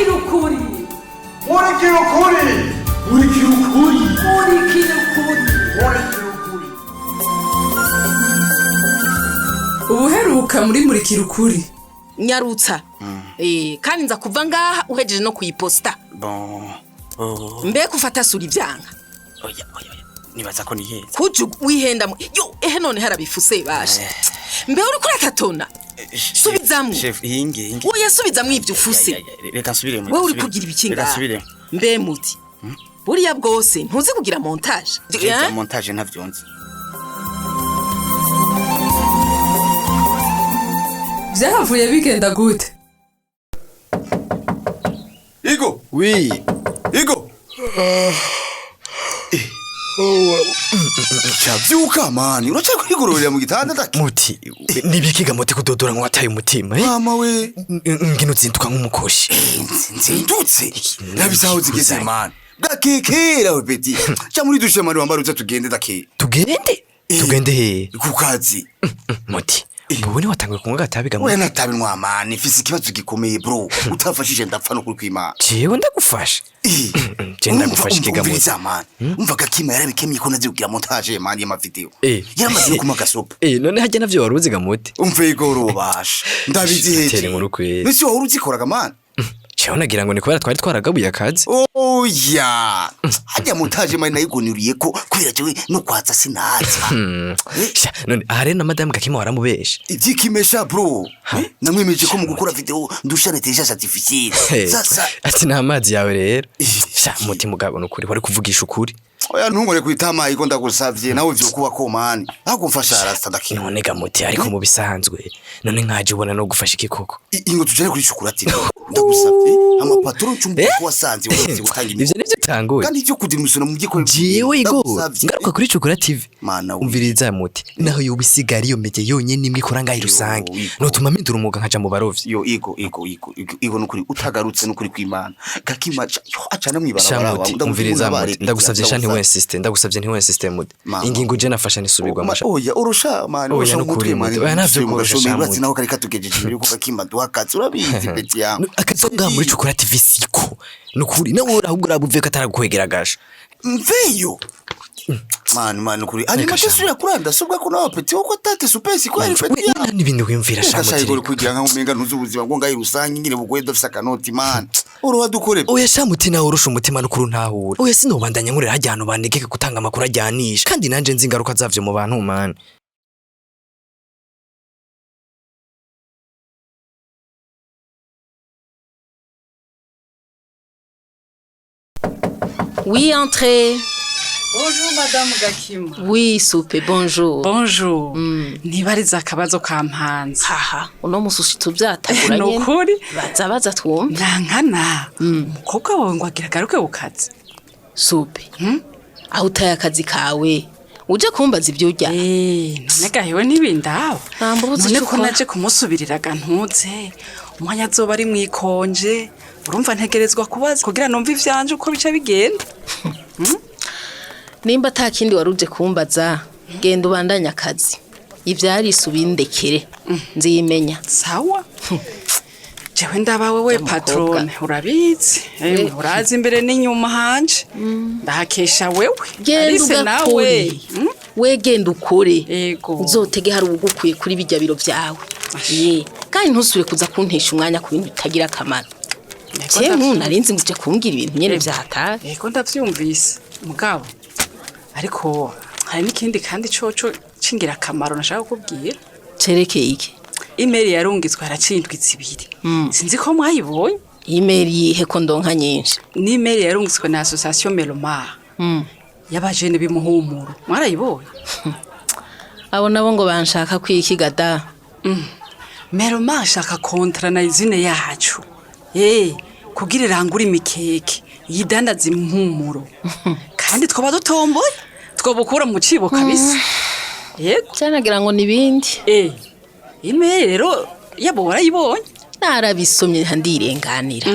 Murikira ukuri. Murikira ukuri. Murikira ukuri. Murikira ukuri. Murikira ukuri. Ubuheruka muri Murikira ukuri. Nyarutsa. Kandi nza kuva ngaha uhejeje no kuyiposta. Bon. Oh. Mbega ufata sura ivyanga. Oya, oya, oya. Nibaza ko niheza. Kuja wihenda yo ehe none harabifuse basha. Mbe uriko uratatona. Subizamwo. Chef, hinge, hinge. Oya subizamwo ivyo ufuse. Ya, ya, ya, reka nsubiremo. Wewe uri kugira ibiki Reka ngaha? nsubiremo. Mbe muti. Buriya bwose ntuzi kugira montage. Reka montage ntavyonzi. Vyahavuye bigenda gute? Igo. Oui. Igo. Chavyuka mani, uracari kwigororera mu gitanda ndaki. Muti, nibikiga muti kudodora ngo wataye umutima, eh? Mama we. Ngino uzinduka nk'umukoshi. Nzindutse. Ndabisaho zigeze mani. Gakekera we petit. Cha muri dushe mani wambara uze tugende dake. Tugende? Tugende he? Ku kazi. Muti, mbone watanguye kunywa agatabi ga Oya muti. natabinwa mani, mfise ikibazo gikomeye bro. Utafashije ndapfa no kuri kwimana. Jewe ndagufasha. Je ndagufasha ikiga muti. Umviriza mani. Umva Gakima yarabikemye ko nazi kugira montage mani y'amavideo. Eh. Yaramaze no kuma gasopo. None hajya navyo wari uziga muti. Umve igoro basha. Ndabizi heje. Tera inkuru kweri. Nisi wahora uzikoraga mani. Jewe nagira ngo ni kubera twari twaragabuye akazi. Oya. Hajya montage mani nayigonuriye ko kubera jewe no kwatsa sinaza. Sha, none aha rero na madame Gakima waramubesha. Ivyikimesha bro. Namwemeje ko mu gukora video ndusha intelligence artificielle. Sasa Ati nta mazi yawe rero. Sha, muti mugabo nukuri wari kuvugisha ukuri. oya ntungore kwitama iko ndagusavye nawe vyokuba ko mani. Ahubwo mfasha rasta ndakina. None ga muti ariko mu bisanzwe. None nkaje ubona no gufasha iki koko. Ingo tujane kuri chocolate. Ndagusavye amapatron cumbu ko wasanze wese gutanga Ivyo nivyo utanguye. kandi ivyo kudimusona mu gikore. Jewe igo ngaruka kuri Cukura TV. Mana we. Umviriza muti naho yobisigara iyo mege yonyene imwe ikora ngaho rusange. Yo, Igo. Notuma mpindura umwuga nkaja mu barovyi. Yo igo igo igo igo, igo nukuri utagarutse nukuri kwimana. Gakima yo acana mwibarabara. Sha muti umviriza muti ndagusavye sha ntiwensiste ndagusavye ntiwensiste muti. Mama. Ingingo je nafasha nisubirwa amasha. Oya urusha mani Oya, urusha nukuri umutwe mani. muti. Oya, navyo kurusha sha Urazi muti. naho kari katugejeje imbere yuko Gakima duha akazi urabizi peti yangu. Akazi ko ngaha muri Cukura TV siko. Nukuri nawe ahubwo urabuvuye ko ataragukwegera gasha. Mveyo. Mani mani nukuri. Hanyuma Reka sha. tesubira kuranda sobwa ko nawe peti wako tate supesi ko ari peti yangu. N'ibintu wiyumvira sha Gashaye muti. gori kugira nka umenga ntuzi ubuzima bwo ngaho rusange nyine bugoye dufise akanoti mani. Uruha dukore. Oya sha muti nawe urusha umutima n'ukuri ntahura. Oya sinobandanya nkorera hajya ahantu banegeka gutanga amakuru ajyanisha. Kandi nanje nzi ingaruka zavyo mu bantu mani. Oui, entrez. Bonjour Madame Gakima. Oui, soupe, bonjour. Bonjour. Ntibariza akabazo kampanze. Haha, uno musi ushitse uvyatagura nyene. Nukuri Baza baza twumve. nankana. Umukobwa wawe ngo agira agaruke ku kazi. Soupe. Aho utaye akazi kawe. Uje kumbaza ivyo urya. None gahewe ntibindaba. Ntambuza None ico ko ukora. naje kumusubiriraga ntuze. Umwanya azoba ari mwikonje. Urumva ntegerezwa kubaza kugira numve ivyanje uko bica bigenda. Nimba ata kindi waruje kumbaza, genda ubandanye akazi. Ivyarise ubindekere. Nzimenya. Sawa. Jewe ndaba wewe Mukobwa. patrone urabizi. Emwe urazi imbere n'inyuma hanje. Ndahakesha wewe. Genda Alice nawe. ugakore. We genda ukore. Yego. Uzotege hari uwugukwiye kuri bijya biro vyawe. Ye. Kandi ntusubire kuza kuntesha umwanya ku bintu bitagira akamaro. Yego, Je nk'ubu narinzi ngo uje kumbwira ibintu nyene vyahatari. Yego ndavyumvise mugabo ariko hari n'ikindi kandi coco c'ingirakamaro nashaka kukubwira. Cerekeye iki? Email yarungitswe haraciye indwi zibiri sinzi ko mwayibonye. Email yihe ko ndonka nyinshi. Ni email yarungitswe na association Melomar y'abajene b'imuhumuro mwarayibonye. Abo nabo ngo banshaka kwikiga da. Melomar ashaka kontra na izine yacu kugira irangure imikeke yidandaza impumuro kandi twaba dutomboye twobukura mu cibo kabisa yego. Cyanagira ngo nibindi. Email rero yabo warayibonye. Narabisomye ndirenganira.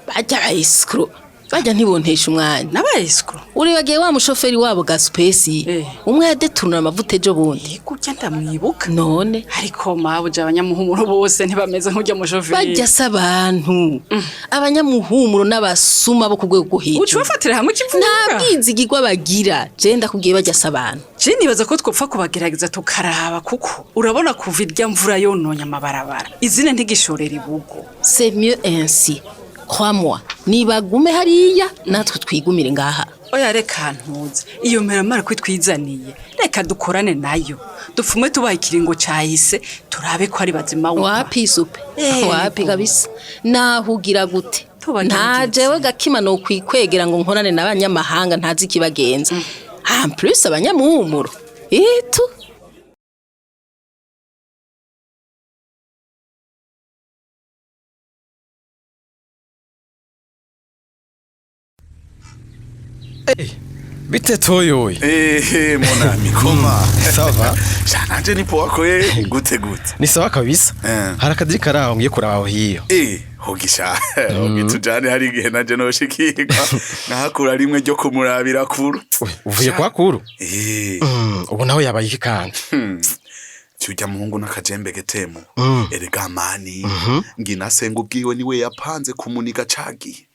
Bajya ba escrow. Bajya ntibontesha umwanya. N'abayesikuru. Uribagiye wa mushoferi wabo Gasupesi, umwe yadetunura amavuta ejo bundi. Yego, urya ndamwibuka. None Ariko mabuja, abanyamuhumuro bose ntibameze nk'urya mushoferi. Bajya se abantu, abanyamuhumuro n'abasuma bo ku rwego rwo Uca hejuru. ubafatira hamwe ikivuga. Nta bwizigirwa bagira. Je ndakubwiye, bajya se abantu. Je nibaza ko twopfa kubagerageza tukaraba, kuko urabona kuva irya mvura yononye amabarabara, izina ntigishorera ibugo. C'est mieux ainsi, crois-moi. Nibagume hariya, natwe twigumire ngaha. Oya, reka ntuze iyo meramara ko twizaniye, reka dukorane nayo, dupfume tubaha ikiringo cahise, turabe ko ari bazima wupa. Wapi supe, wapi kabisa. Naho ugira gute, Tubagerageze. nta jewe gakima no kwikwegera ngo nkorane n'abanyamahanga ntazi ikibagenza, en plus abanyamuhumuro itu. Bite toyoye? Eh, mon ami, comment? Ça va. Sha, nanje ni poa kwe, gute gute? Ni sawa kabisa. Hari akadiri kari aho ngiye kuraba aho hiyo. Eh, hogisha. Hogi tujane, hari igihe nanje noshikirwa. Nahakura rimwe ryo kumurabira kuru. Uvuye kwa kuru? Eh. Ubu naho yabaye iki kandi? Cyujya muhungu n'akajembe getemu. Erega mani, ngina senga ubwiwe niwe yapanze kumuniga cagiye.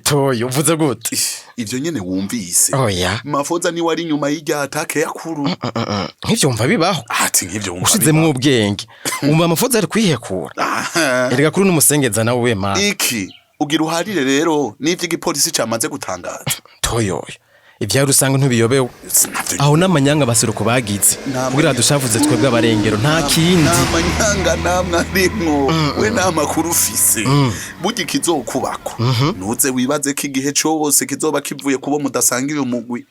Toyo, uvuze gute? Ivyo nyene wumvise. Oya. Mafoza niwe ari inyuma y'irya atake yakuru. Nk'ivyo wumva bibaho? Ati nk'ivyo wumva. Ushizemwo ubwenge, wumva amafoza ari kwihekura? Erega kuri n'umusengeza nawe we mana. Iki ugira uharire rero n'ivyo igipolisi camaze gutangaza. Toyoyo, ivyari usanga ntubiyobewe. Aho n'amanyanga baseruko bagize kugira dushavuze twebwe abarengero, nta kindi. Nta manyanga namwe arimwo, we nta makuru ufise. Burya ikizokubako, ntuze wibaze ko igihe cose kizoba kivuye kubo mudasangiye umugwi.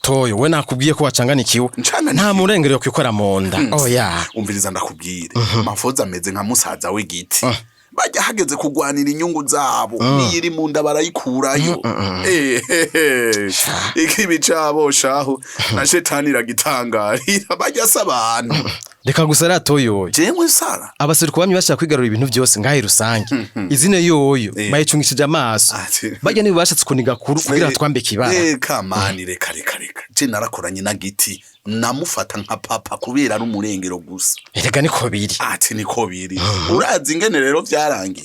Toyo, we nakubwiye ko wacanganikiwe. Nta murengero yo kwikora mu nda, oya. Umviriza ndakubwire, Mafoza ameze nka musaza w'igiti. Bajya hageze kugwanira inyungu zabo, niyiri mu nda barayikurayo. Ehehe. Ikibi cabo shaho na shetani iragitangarira, bajya se abantu. Reka gusa ra toyoyo. Jewe sara. Abaseruko bamye bashaka kwigarura ibintu byose ngahe rusange, izina yoyo bayicungishije amaso. Bajya nibo bashatse kuniga kuru kugira twambike ibara. Reka mani, reka reka reka, je narakoranye na giti, namufata nka papa kubera ari umurengero gusa. Erega niko biri. Ati niko biri. Urazi ingene rero vyarangiye?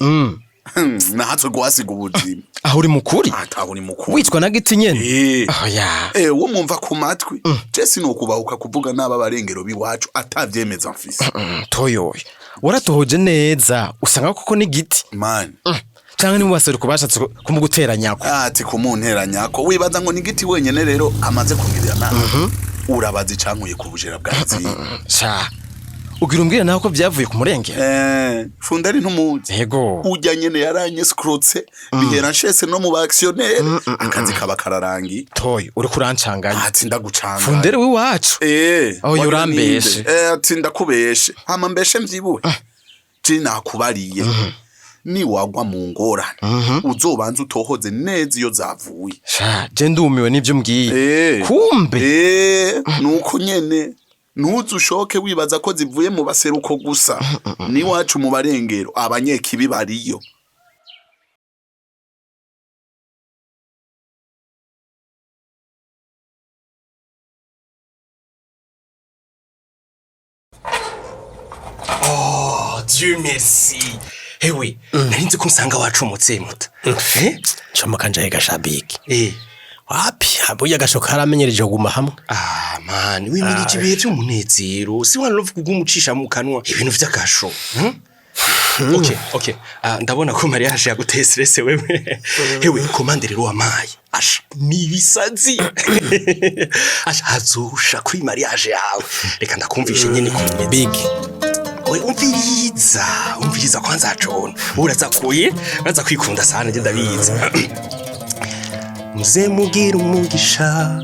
Nahatswe guhasiga ubuzima. Aho uri mukuri. Ataho uri mukuri. Witwa na giti nyene. Oya. Wo mwumva ku matwi. Je sinokubahuka kuvuga n'aba barengero biwacu atavyemeza mfise. Toyoyo, waratohoje neza usanga koko ni giti? Mani. Canke nibo baseruko bashatse kumuguteranyako? Ati kumunteranyako, wibaza ngo ni giti wenyene rero amaze kungirira nabi? Urabaza icankuye ku bujera bwa nziga. Sha, ugira umbwire nawe ko vyavuye ku murengero? Fundari ntumuzi? Yego. Ujya nyene yaranye scrotse, bihera nshese no mu ba actionnaire, akazi kaba kararangiye. Toyo, uriko urancanganya. Ati ndagucanganya. Funderi w'iwacu. Oya, wagira urambeshe. ninde? Ati ndakubeshe. Hama mbeshe mvyibuhe. Je nakubariye. Niwagwa mu ngorane, uzobanza utohoze neza iyo zavuye. Sha, je ndumiwe n'ivyo mbwiye. Kumbe. Nuko nyene ntuze ushoke wibaza ko zivuye mu baseruko gusa, niwacu mu barengero abanyekibi bariyo. Oh, Dieu merci. Hewe, nari nzi ko nsanga wacomotse muta. Eh? Comoka njaye gashabiki. Eh. Wapi, burya agasho karamenyereje kuguma hamwe. Ah, man, wimirije ibihe vy'umunezero. Si wa love kugumucisha mu kanwa ibintu vy'agasho. Hmm? Okay, okay. Ah, ndabona ko mariage yaguteye stress wewe. Hewe, komande rero wamaye. Asha, ni ibisazi. Asha, hazusha kuri mariage yawe. Reka ndakumvishe nyene ko Big. We umviriza, umviriza kwanza John. Uraza kuye, uraza kwikunda sana nje ndabizi. Muze mugira umugisha.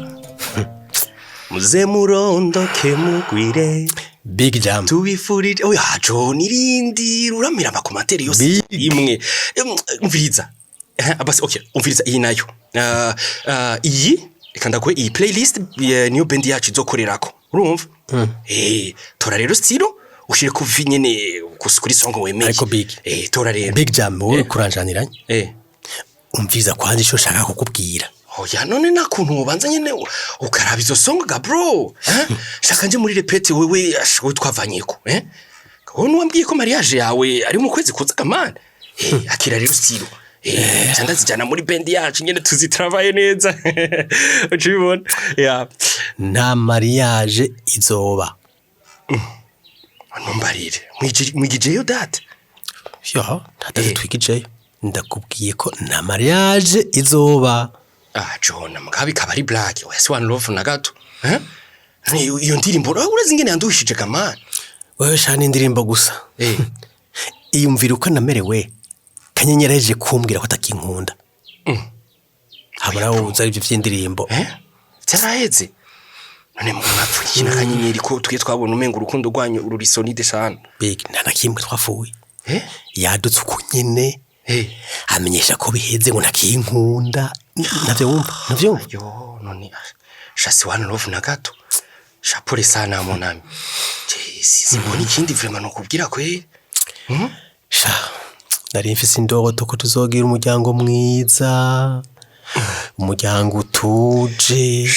Muze murondoke mugwire. Big Jam. Tubifurije. Oya John, irindi uramira amakomantere yose imwe. Umviriza. Abasi okay, umviriza iyi nayo. Iyi reka ndaguhe iyi playlist, niyo band yacu izokorerako. Urumva? Tora rero stilo ushire ku vi nyene kuri song wemeye. Ariko Big. Tora rero. Big Jam, wowe kuranjaniranye. Umviza kwanza ico nshaka kukubwira. Oya, none nta kuntu wobanza nyene ukaraba izo song ga bro, eh? Shaka nje muri répète, wewe wewe twavanyeko, eh? Wowe nuwambwiye ko mariage yawe ari mu kwezi kuza kamana. Akira rero stylo. Cyangwa zijana muri band yacu nyene tuzitravaye neza. Ucibona? Yeah. Nta mariage izoba. Numbarire. Mwigijeyo date? Yo, nta date twigijeyo. Ndakubwiye ko nta mariage izoba. Ah, John, mugabe ikaba ari black. Oya, si one love na gato. Eh? Iyo ndirimbo urazi ingene yanduhishije kamana. Wewe shana indirimbo gusa. Iyumvira uko namerewe. Kanyenyeri yaje kumbwira ko atakinkunda. Habura uza ibyo vy'indirimbo. Eh? Byaraheze. None mwapfuye na Kanyenyeri ko twe twabona umenga urukundo rwanyu ruri solide sana. Big, nta na kimwe twafuye. Eh? Yadutse uko nyene. Eh. Amenyesha ko biheze ngo ntakinkunda. Navyo wumva? Navyo wumva? Yo, none shasi one love na gato. Shapole sana mon ami. Je, simbona ikindi vraiment nokubwira kwe. Sha, nari mfise indoto ko tuzogira umuryango mwiza, umuryango utuje.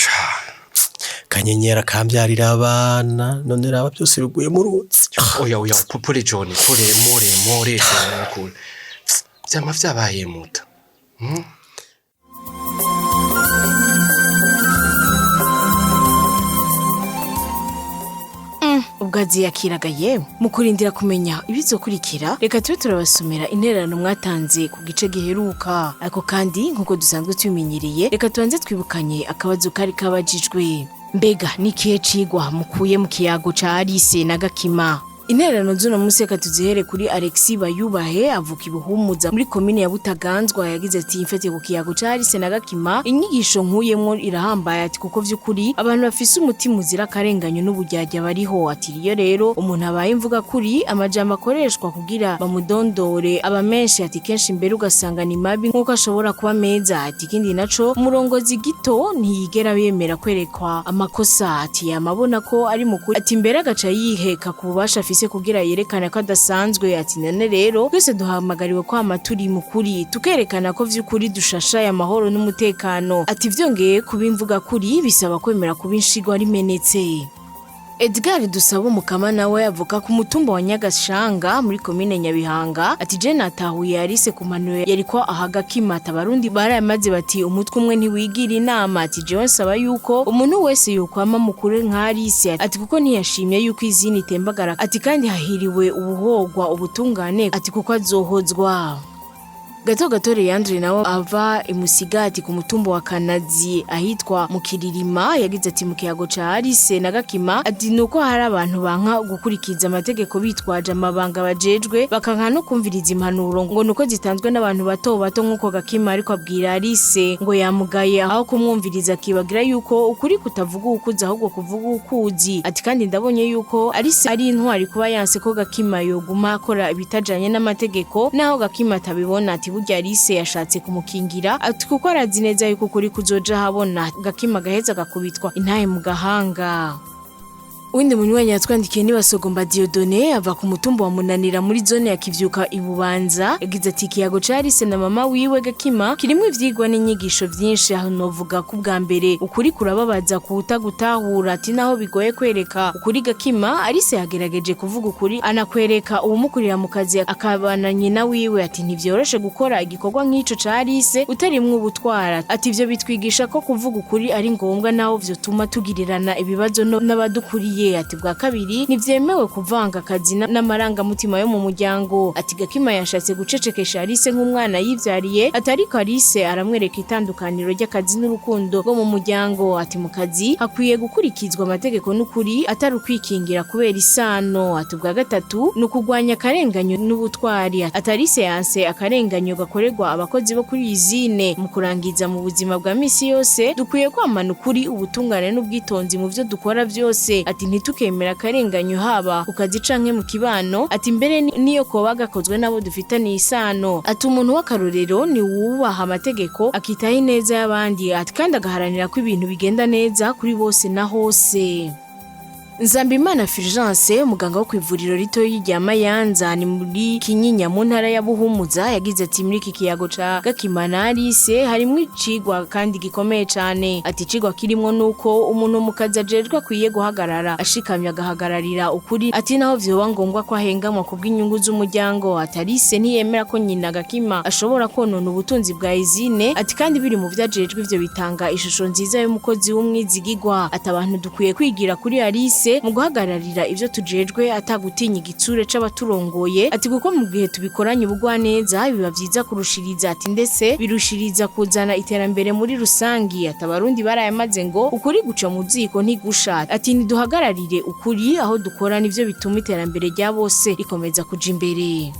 Kanyenyeri akambyarira abana, none raba byose biguye mu ruzi. Oya oya, pole John, pole more more sana kure. Vyama vyabaye muta. Ubwo aziyakiraga yewe mu kurindira kumenya ibizokurikira, reka tube turabasomera intererano mwatanze ku gice giheruka. Ariko kandi nk'uko dusanzwe tubimenyereye, reka tubanze twibukanye akabazo kari kabajijwe: mbega ni ikihe cigwa mukuye mu kiyago ca Alice na Gakima? Intererano z'uno munsi reka tuzihere kuri Alexis Bayubahe, avuka ibuhumuza muri komine ya Butaganzwa. Yagize ati: "Mfatiye ku kiyago ca Alice na Gakima, inyigisho nkuyemwo irahambaye," ati "kuko vy'ukuri abantu bafise umutima uzira akarenganyo n'uburyarya bariho." Ati: "Iyo rero umuntu abaye imvuga kuri, amajambo akoreshwa kugira bamudondore aba menshi," ati "kenshi mbere ugasanga ni mabi nk'uko ashobora kuba meza." Ati: "Ikindi naco, umurongozi gito ntiyigera yemera kwerekwa amakosa," ati "yamabona ko ari mukuri," ati "mbere agaca yiheka ku bubasha afise kugira yerekane ko adasanzwe." Ati: "None rero twese duhamagariwe kwama turi mukuri, tukerekana ko vy'ukuri dushashaye amahoro n'umutekano." Ati: "Vyongeye kuba imvuga kuri bisaba kwemera kuba inshigwa rimenetse." Edgar Dusaba Umukama nawe avuka ku mutumba wa Nyagashanga muri komine Nyabihanga. Ati: "Je natahuye Alice ku mpanuro yariko aha Gakima." Abarundi barayamaze bati: "Umutwe umwe ntiwigira inama." Ati: "Jewe nsaba yuko umuntu wese yokwama mukuru nka Alice," ati "kuko ntiyashimye yuko izina itembagara," ati "kandi hahiriwe ubuhogwa ubutungane," ati "kuko azohozwa." Gato gato Leandre nawe ava imusigati ku mutumba wa Kanazi ahitwa mu Kiririma yagize ati: "Mu kiyago ca Alice na Gakima," ati "nuko hari abantu banka gukurikiza amategeko bitwaje amabanga bajejwe, bakanka no kumviriza impanuro ngo nuko zitanzwe n'abantu bato bato, nk'uko Gakima ariko abwira Alice ngo yamugaye aho kumwumviriza, akibagira yuko ukuri kutavuga ukuzi ahubwo kuvuga ukuzi." Ati: "Kandi ndabonye yuko Alice ari intwari kuba yanse ko Gakima yoguma akora ibitajanye n'amategeko naho Gakima atabibona." Ati: "Burya Alice yashatse kumukingira," ati "kuko arazi neza yuko ukuri kuzoja habona, Gakima gaheza gakubitwa intahe mu gahanga." Uwindi munywanyi yatwandikiye ni Basogomba Dieudonné, ava ku mutumba wa Munanira muri zone ya Kivyuka ibubanza. Yagize ati: "Ikiyago ca Alice na mama wiwe Gakima kirimo ivyigwa n'inyigisho vyinshi. Aho novuga ko ubwa mbere ukuri kurababaza kuwutagutahura." Ati: "Naho bigoye kwereka ukuri Gakima, Alice yagerageje kuvuga ukuri, anakwereka uwumukurira mu kazi akabana nyina wiwe." Ati: "Ntivyoroshe gukora igikorwa nk'ico ca Alice utarimwo ubutwara." Ati: "Ivyo bitwigisha ko kuvuga ukuri ari ngombwa naho vyotuma tugirirana ibibazo n'abadukuriye." Ati: "Bwa kabiri, ntivyemewe kuvanga akazi n'amarangamutima yo mu muryango." Ati: "Gakima yashatse gucecekesha Alice nk'umwana yivyariye," ati "ariko Alice aramwereka itandukaniro ry'akazi n'urukundo rwo mu muryango." Ati: "Mu kazi hakwiye gukurikizwa amategeko n'ukuri, atari ukwikingira kubera isano." Ati: "Ubwa gatatu ni ukugwanya akarenganyo n'ubutwari." Ati: "Alice yanse akarenganyo gakorerwa abakozi bo kuri izine. Mu kurangiza, mu buzima bwa misi yose dukwiye kwamana ukuri, ubutungane n'ubwitonzi mu vyo dukora vyose." Ati: "Ntitukemera akarenganyo haba ku kazi canke mu kibano," ati "mbere niyo koba gakozwe n'abo dufitaniye isano." Ati: "Umuntu w'akarorero ni wubaha amategeko, akitaho ineza y'abandi," ati "kandi agaharanira ko ibintu bigenda neza kuri bose na hose." Nzambimana Fulgence, umuganga wo ku ivuriro ritoyi rya Mayanza ni muri Kinyinya mu ntara ya Buhumuza, yagize ati muri iki kiyago ca Gakima na Alice harimwo icigwa kandi gikomeye cane. Ati icigwa kirimwo nuko umuntu mu kazi ajejwe akwiye guhagarara ashikamye, agahagararira ukuri, ati naho vyoba ngombwa ko ahengamwa kubw'inyungu z'umuryango. Ati Alice ntiyemera ko nyina Gakima ashobora konona ubutunzi bwa izine, ati kandi biri mu vyajejwe, ivyo bitanga ishusho nziza y'umukozi w'umwizigigwa. Ati abantu dukwiye kwigira kuri Alice mu guhagararira ivyo tujejwe atagutinya igitsure c'abaturongoye, ati kuko mu gihe tubikoranye ubugwaneza biba vyiza kurushiriza, ati ndetse birushiriza kuzana iterambere muri rusangi. Ati abarundi barayamaze ngo ukuri guca mu ziko ntigusha, ati ntiduhagararire ukuri aho dukora, nivyo bituma iterambere rya bose rikomeza kuja imbere.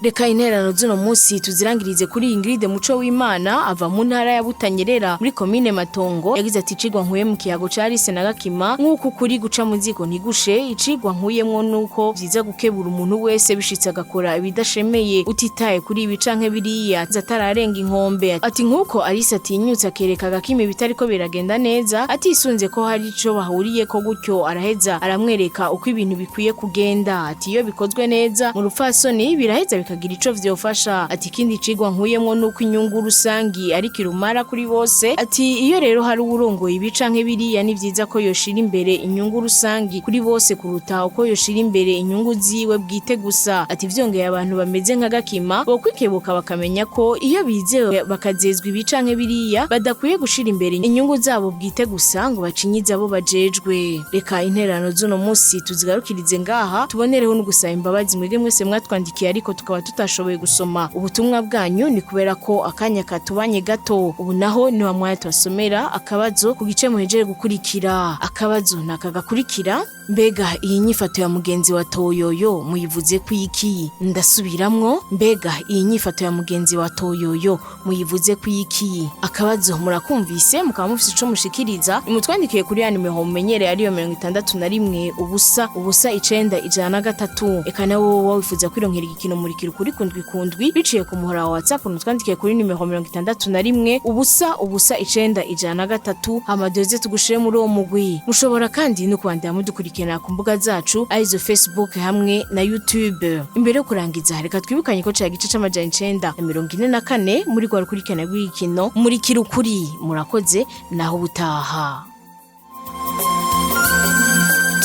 Reka intererano z'uno munsi tuzirangirize kuri Ingrid Muco w'Imana ava mu ntara ya Butanyerera muri komine Matongo. Yagize ati icigwa nkuye mu kiyago ca Alice na Gakima, nk'uko ukuri guca mu ziko ntigushe, icigwa nkuyemwo nuko vyiza gukebura umuntu wese bishitse agakora ibidashemeye, utitaye kuri ibi canke biriya, atararenga inkombe. Ati nk'uko Alice atinyutse akereka Gakima ibitariko biragenda neza atisunze ko hari ico bahuriyeko, gutyo araheza aramwereka uko ibintu bikwiye kugenda. Ati iyo bikozwe neza mu rupfasoni biraheza bikagira ico vyofasha. Ati ikindi cigwa nkuyemwo nuko inyungu rusangi ari kirumara kuri bose. Ati iyo rero hari uwurongoye ibi canke biriya, ni vyiza ko yoshira imbere inyungu rusangi kuri bose kuruta uko yoshira imbere inyungu ziwe bwite gusa. Ati vyongeye abantu bameze nka Gakima bokwikebuka bakamenya ko iyo bizewe bakazezwa ibi canke biriya badakwiye gushira imbere inyungu zabo bwite gusa ngo bacinyize abo bajejwe. Reka intererano z'uno munsi tuzigarukirize ngaha, tubonereho no gusaba imbabazi mwebwe mwese mwatwandikiye ariko tukaba tutashoboye gusoma ubutumwa bwanyu, ni kubera ko akanya katubanye gato. Ubu naho ni wa mwanya tubasomera akabazo ku gice muhejeje gukurikira. Akabazo ni aka gakurikira: mbega iyi nyifato ya mugenzi wa Toyoyo muyivuze ku iki? Ndasubiramwo, mbega iyi nyifato ya mugenzi wa Toyoyo muyivuze ku iki? Akabazo murakumvise, mukaba mufise ico mushikiriza, nimutwandikiye kuri ya nimero mumenyereye, ariyo 61 0 0 9 103. Eka nawe wowe wifuza kwironkera igikino Murikira Ukuri kundwi kundwi biciye ku muhora wa WhatsApp, nutwandikiye kuri nimero 61 0 0 9 103, hama duze tugushire muri uwo mugwi. Mushobora kandi no kubandanya mudukurikirana ku mbuga zacu, arizo Facebook hamwe na YouTube. Imbere yo kurangiza, reka twibukanye ko ca gice c'944 muri rwa rukurikirane rw'igikino Murikira Ukuri. Murakoze, naho ubutaha.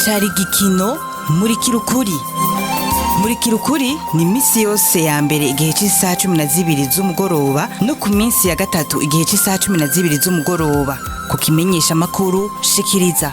Cari igikino Murikira Ukuri. Murikira Ukuri ni iminsi yose ya mbere igihe cy'isaha 12 z'umugoroba no ku minsi ya gatatu igihe cy'isaha 12 z'umugoroba ku kimenyesha amakuru Shikiriza.